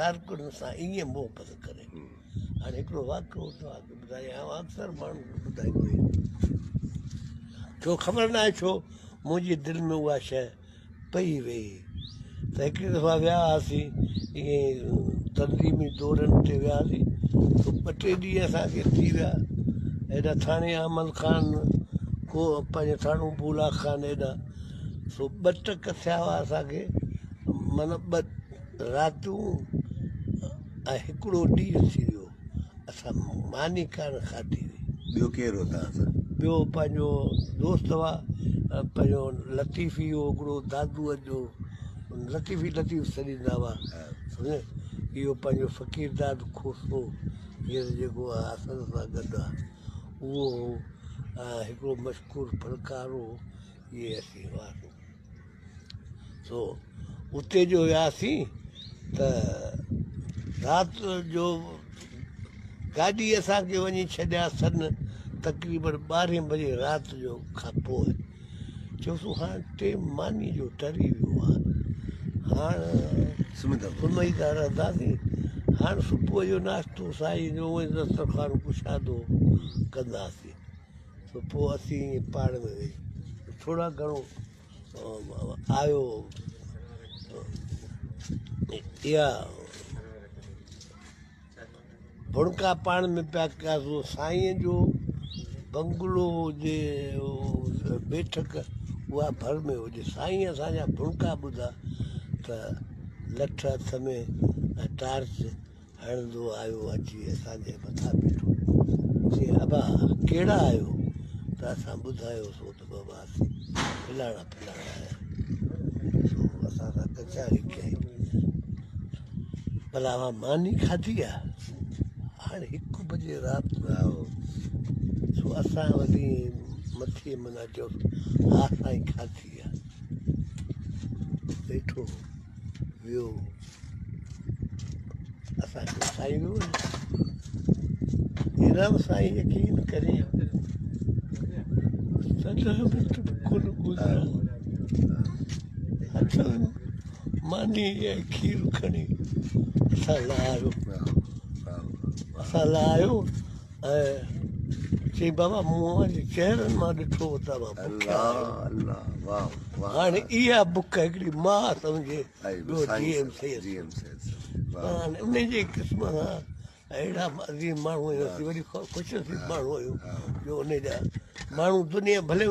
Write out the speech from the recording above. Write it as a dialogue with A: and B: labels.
A: ڪارڪنن سان ائين محبت ڪري. هاڻي هڪڙو واقعو توهان کي ٻڌايان، آئون اڪثر ماڻهن کي ٻڌائيندو آهيان. ڇو خبر ناهي ڇو منهنجي دل ۾ اها شيء پئي ويئي ته هڪڙي دفعا ويا هئاسين ائين تنظيمي دورن تي ويا هئاسين سو ٻه ٽي ڏينهن اسان کي ٿي ويا هيڏا ٿاڻي احمد خان ڪو پنهنجو ٿاڻو بولا خان هيڏا سو ٻه ٽڪ ٿيا هئا اسان کي معنيٰ ٻه راتيون ۽ هڪڙو ڏينهن ٿي ويو اسان ماني ڪانه کاڌي هئي.
B: ٻيو ڪير هو توهان سان؟
A: ٻيو پنهنجو دوست هئا پنهنجو لطيفي هو هڪڙو دادوء جو لطيفي لطيف سڏيندا هئا سمجهيو اهو پنهنجو فقير داد کوسو هينئر جيڪو آهي اسان سان گڏ آهي اهو هو ۽ هڪڙو مشڪور فنڪار هو اهي اسين هئاسون. سو اتي جو وياسين ته رات جو گاڏي اسان کي وڃي ڇڏيا سن تقريبن ٻارهين بجي رات جو کان پوء چيوسون هاڻ ٽيم ماني جو ٽري ويو آهي هاڻ سمهي ٿا رهنداسين هاڻ صبح جو ناشتو سائين جو اونئي دسترخوان ڪشادو ڪنداسين سو پوء اسين پاڻ ۾ ويهي ٿورا گهڻو آيو اها ڀڻڪا پاڻ ۾ پيا ڪياسون سائينء جو بنگلو هجي بيٺڪ اها ڀر ۾ هجي سائين اسان جا ڀڻڪا ٻڌا ته لٺ هٿ ۾ ۽ ٽارچ هڻندو آيو اچي اسان جي مٿان بيٺو. چيائين ابا ڪهڙا آهيو؟ ته اسان ٻڌايوسون ته بابا اسين فلاڻا فلاڻا آهيون. سو اسان سان ڪچهري ڪيائين. ڀلا اوهان ماني کاڌي آ؟ هاڻي هڪ بجي رات جو آيو. سو اسان وري مٿي منا چيوسون ها سائين کاڌي آ. ويٺو ويو. اسان کي سائين ويو انعام سائين يقين ڪري سدا منٽ به ڪونه گذريا هٿ ماني ۽ کير کڻي اسان لاء آيو اسان لاء آيو ۽ چيائين بابا مون اوهان جي چهرن مان ڏٺو هو ته اوهان بکيا آهيو. هاڻي اها بک هڪڙي ماء سمجهي ٻيو جي ايم سيد هاڻي ان جي قسم سان اهڙا عظيم ماڻهو آهيون اسين وڏي خوش نصيب ماڻهو آهيون جو ان جا ماڻهو دنيا ڀلي.